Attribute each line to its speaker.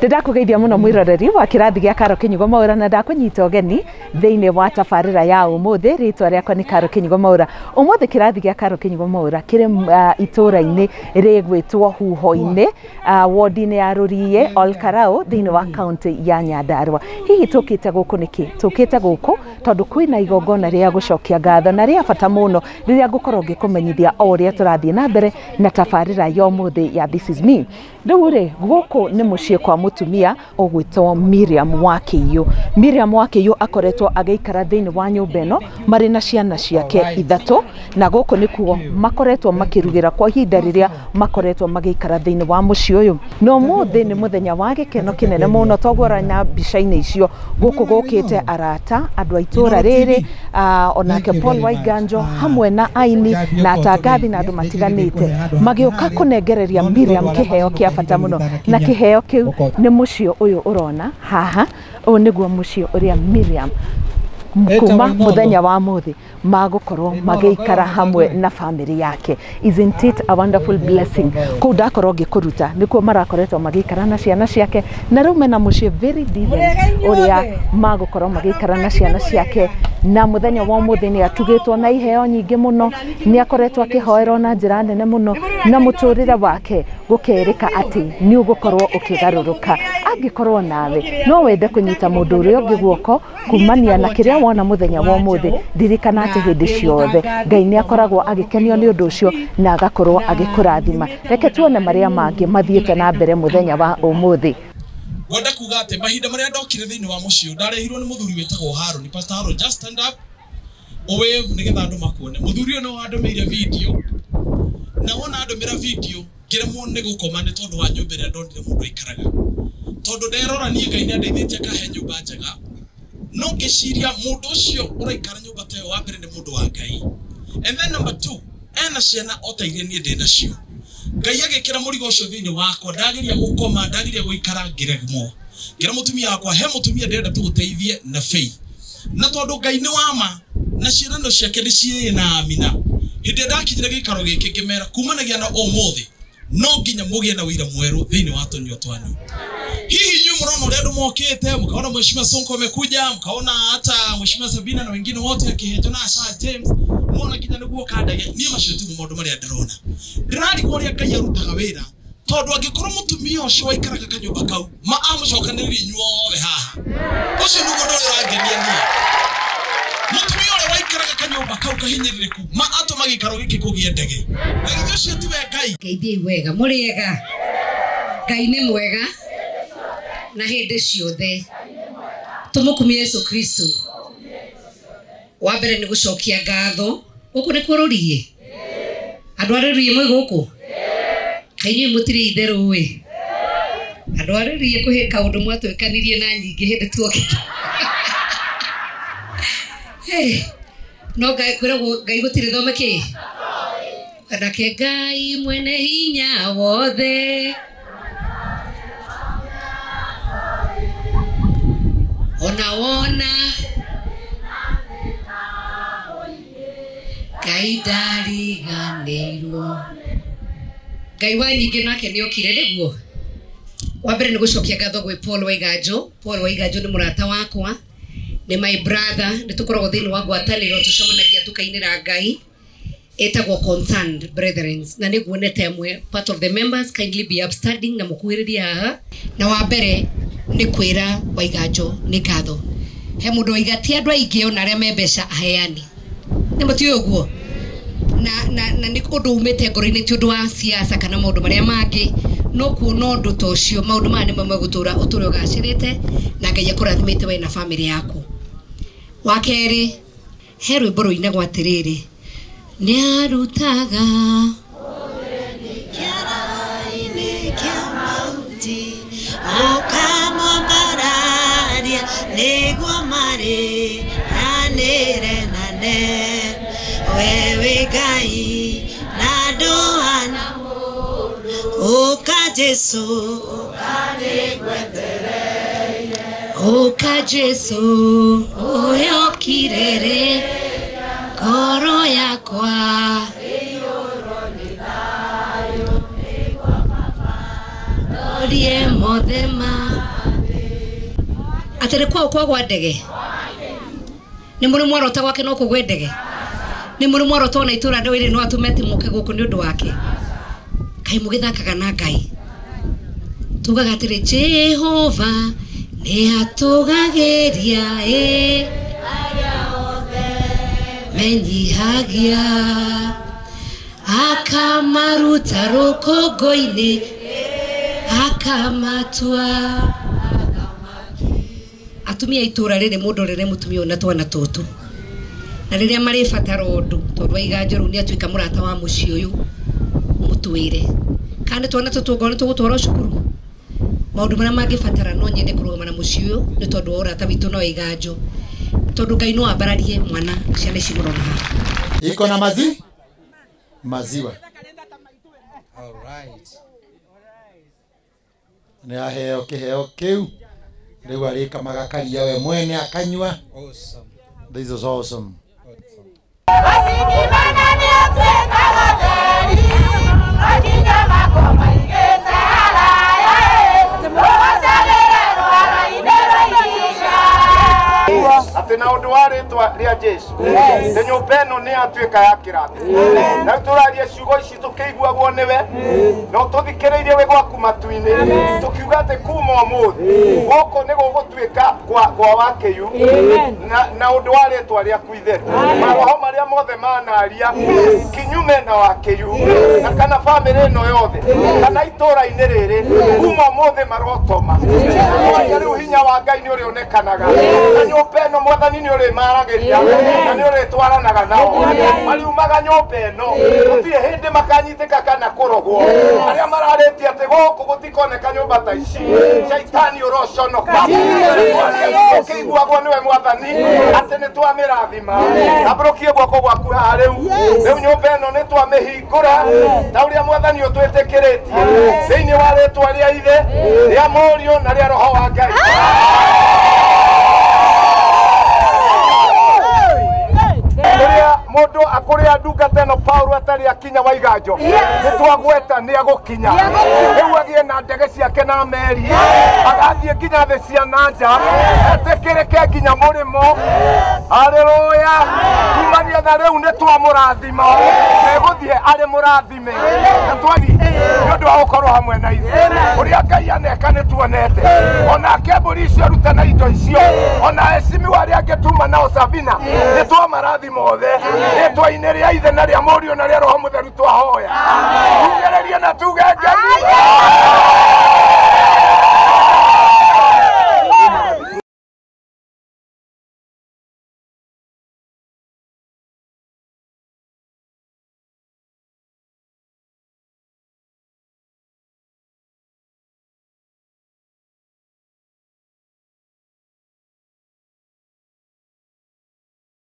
Speaker 1: Ndĩndakũgeithia mũno mwĩroreri wa kĩrathi gĩa Karo Kĩnyugo Mwaura na ndakũnyita ũgeni thĩinĩ wa tabarĩra ya ũmũthĩ. Rĩtwa rĩakwa nĩ Karo Kĩnyugo Mwaura. Ũmũthĩ kĩrathi gĩa Karo Kĩnyugo Mwaura kĩrĩ itũũra-inĩ rĩgwĩtwo Huho-inĩ, ward-inĩ ya Rũriĩ, Olkarau, thĩinĩ wa kaunti ya Nyandarua. Hihi tũkĩte gũkũ nĩkĩ? Tũkĩte gũkũ tondũ kwĩna igongona rĩa gũcokia ngatho na rĩa bata mũno rĩrĩa ngũkorwo ngĩkũmenyithia o ũrĩa tũrathiĩ na mbere na tabarĩra ya ũmũthĩ ya This Is Me. Rĩu rĩ, gũkũ nĩ mũciĩ kwa mũtumia ũgwĩtwo Miriam Wakĩiyũ. Miriam Wakĩiyũ akoretwo agĩikara thĩinĩ wa nyũmba ĩno marĩ na ciana ciake ithatũ, na gũkũ nĩkuo makoretwo makĩrugĩra kwa ihinda rĩrĩa makoretwo magĩikara thĩinĩ wa mũciĩ ũyũ. Na ũmũthĩ nĩ mũthenya wa gĩkeno kĩnene mũno, toguo ũrona mbica-inĩ icio gũkũ gũkĩte arata, andũ a itũũra rĩrĩ, onake Paul Waiganjo hamwe na aini na atangathi na andũ matiganĩte magĩũka kũnengereria Miriam kĩheo kĩa bata mũno, na kĩheo kĩu nĩ mũciĩ ũyũ ũrona haha. Ũyũ nĩguo mũciĩ ũrĩa Miriam kuma mũthenya wa mũthĩ magũkorwo magĩikara hamwe na family yake. Isn't it a wonderful blessing? Kũu ndakorwo ngĩkũruta nĩkuo marakoretwo magĩikara na ciana ciake, na rĩu mena mũciĩ very decent ũrĩa magũkorwo magĩikara na ciana ciake. Na mũthenya wa ũmũthĩ nĩ atugĩtwo na iheo nyingĩ mũno, nĩ akoretwo akĩhoerwo na njĩra nene mũno, na mũtũrĩre wake gũkerĩka atĩ nĩ ũgũkorwo ũkĩgarũrũka. Angĩkorwo nawe no wende kũnyita mũndũ ũrĩa ũngĩ guoko kumania na kĩrĩa wona mũthenya wa ũmũthĩ, ndirikana atĩ hĩndĩ ciothe Ngai nĩ akoragwo agĩkenio nĩ ũndũ ũcio na agakorwo agĩkũrathima. Reke tuone marĩa mangĩ mathiĩte na mbere mũthenya wa ũmũthĩ.
Speaker 2: Ngwenda kuga atĩ mahinda marĩa ndokire thĩinĩ wa mũciĩ ndarehirwo nĩ mũthuri wĩtagwo Harũni. Pastor Haron, just stand up, wave nĩgetha andũ makuone. Mũthuri ũyũ nĩwe wandũmĩire video, na wona andũmĩra video ngĩremwo nĩ gũkoma nĩ tondũ wa nyũmba ĩrĩa ndonire mũndũ aikaraga. Tondũ nderora niĩ Ngai nĩandeithĩtie akahe nyũmba njega, no ngĩciria mũndũ ũcio ũraikara nyũmba ta ĩyo wa mbere nĩ mũndũ wa Ngai, and then number two ena ciana o ta iria niĩ ndĩ nacio. Ngai agĩkĩra mũrigo ũcio thĩinĩ wakwa, ndageria gũkoma, ndageria gũikara ngĩremwo. Ngĩra mũtumia wakwa, he mũtumia ndĩrenda tũgũteithie na faith, na tondũ Ngai nĩ wa ma na ciĩranĩro ciake nĩ ciĩ na amina. Hĩndĩ ĩrĩa ndakinyire gĩikaro gĩkĩ ngĩmera kumanagia na ũmũthĩ no nginya mũgĩe na ũira mwerũ thĩinĩ wa tũnua twanyu. Hihi inyuĩ mũrona ũrĩa andũ mokĩte, mkaona Mheshimiwa Sonko amekuja, mkaona hata Mheshimiwa Sabina na wengine wote akĩhenjo na Asha James, muona nginya nĩguo kandage. Niĩ macio timo maũndũ marĩa ndĩrona. Ndĩrarigwo ũrĩa Ngai arutaga wĩra, tondũ angĩkorwo mũtumia ũcio waikaraga kanyũmba kau ma amũcokanĩrĩrie inyuothe haha, ũcio nĩguo ũndũ ũrĩa ũrangenia niĩ. Mũtumia ũrĩa waikaraga kanyũmba kau kahinyĩrĩrĩku ma atũma gĩikaro gĩkĩ kũgĩe ndege, na githĩ ũcio tiwe Ngai?
Speaker 3: Ngeithiei wega, mũrĩega. Ngai nĩ mwega na hĩndĩ ciothe. Tũmũkumie Yesu Kristo. Wa mbere nĩ gũcokia ngatho. Gũkũ nĩkuo Rũriĩ? Andũ a Rũriĩ mwĩ gũkũ? Kaĩ inyuĩ mũtirĩ itherũ ĩ? Andũ a Rũriĩ kwĩ kaũndũ mwatwĩkanirie na nyingĩ hĩndĩ tuokire. Hey, no Ngai kwĩragwo Ngai gũtirĩ thome kĩ? Nake Ngai mwene hinya wothe ona wona Ngai ndariganĩirwo. Ngai wa nyingĩ nake nĩokire nĩguo. Wa mbere nĩ gũcokia ngatho gwĩ Paul Waiganjo. Paul Waiganjo nĩ mũrata wakwa, nĩ my brother, nĩ tũkoragwo thĩinĩ wa ngwatanĩro tũcemanagia tũkainĩra Ngai ĩtagwo Concerned Brethren, na nĩ nguonete amwe part of the members, kindly be upstanding na mũkuhĩrĩrie haha. Na wa mbere nĩ kwĩra Waiganjo nĩ ngatho. He mũndũ waiga ti andũ aingĩ ona arĩa me mbeca aheani, nĩ mũtiũĩ ũguo, na nĩ ũndũ umĩte ngoro-inĩ, ti ũndũ wa siasa kana maũndũ marĩa mangĩ, no kuona ũndũ ta ũcio maũndũ maya nĩmo megũtũra ũtũre ũgacĩrĩte na Ngai akũrathimĩte we na family yaku. Wa kerĩ, he rwĩmbo rũinagwo atĩrĩrĩ, nĩarutaga
Speaker 4: kĩara-inĩ kĩa mahuti ũkamwambararia nĩguo marĩranĩre na we wĩ Ngai na ndũhana ũka Jesũ,
Speaker 3: ũka Jesũ ũyokire rĩ ngoro yakwa Atorie mothe ma atĩ nĩ kwao kwagwa ndege nĩ mũrĩ mwarota gwake no kũgwe ndege nĩ mũrĩ mwarota ona itũra ndũire no atũme atĩ mũke gũkũ nĩ ũndũ wake kaĩ mũgĩthakaga na Ngai tugaga atĩrĩ Jehova nĩ atũgagĩria ĩ menyihagia akamaruta rũkũngũ-inĩ akamatua atumia itũra rĩrĩ mũndorere mũtumia ũyũ na twana tũtũ na rĩrĩa marĩbatara ũndũ tondũ Waiganjo rĩu nĩ atuĩka mũrata wa mũciĩ ũyũ mũtwĩre kana nĩ twana tũtũ ongorwo nĩ tũgũtwarwo cukuru maũndũ marĩa mangĩbatara no nyende kũrũgama na mũciĩ ũyũ nĩ tondũ wa ũrata witũ na Waiganjo tondũ Ngai no ambararie mwana ciana ici mũrona haha.
Speaker 5: Iko na maziwa.
Speaker 6: All right.
Speaker 5: Nĩ aheo kĩheo kĩu rĩu arĩkamaga karia we mwene akanyua.
Speaker 6: Awesome.
Speaker 5: This is awesome.
Speaker 7: Atĩ na ũndũ wa rĩtwa rĩa Jesũ nĩ nyũmba ĩno nĩ yatuĩka ya kĩrathimo na rĩu tũraria ciugo ici tũkĩiguagwo nĩwe na ũtũthikĩrĩirie wĩ gwaku matu-inĩ tũkiuga atĩ kuma ũmũthĩ gũkũ nĩ gũgũtuĩka kwa Wakĩyu na ũndũ wa rĩtwa rĩaku itheru maroho marĩa mothe manaria kinyume na Wakĩyu na kana bamĩrĩ ĩno yothe kana itũra-inĩ rĩrĩ kuma ũmũthĩ marotoma rĩu hinya wa Ngai nĩ ũrĩonekanaga na nyũmba ĩno mwathani nĩ ũrĩmaragĩria na nĩ ũrĩtwaranaga nao mariumaga nyũmba ĩno gũtirĩ hĩndĩ makanyitĩka kana kũrogwo arĩa mararĩtie atĩ gũkũ gũtikoneka nyũmba ta ici caitani ũroconoka ũkĩiguagwo nĩwe mwathani atĩ nĩ twamĩrathima tambũrũkie guoko gwaku haha rĩu rĩu nyũmba ĩno nĩ twamĩhingũra ta ũrĩa mwathani ũtwĩtĩkĩrĩtie thĩinĩ wa rĩtwa rĩa Ithe rĩa Mũriũ na rĩa Roho wa Ngai. Mũndũ akũrĩa ndungata ĩno Paulo atarĩ akinya Waiganjo nĩ twagweta nĩ agũkinya rĩu agĩe na ndege ciake na meri agathiĩ nginya thĩ cia na nja etĩkĩrĩke nginya mũrĩmo haleluya kumania na rĩu nĩ twamũrathima egũthiĩ arĩ mũrathime na twagi nĩ ũndũ wa gũkorwo hamwe na ithuĩ ũrĩa Ngai aneka nĩ tuonete onake mbũri icio ruta na indo icio ona ecimiwa arĩa angĩ tuma nao Sabina nĩ twamarathima othe rĩtwa-inĩ rĩa Ithe na rĩa Mũriũ na rĩa Roho Mũtheru twahoya tugĩrĩrie na tuge Ngai.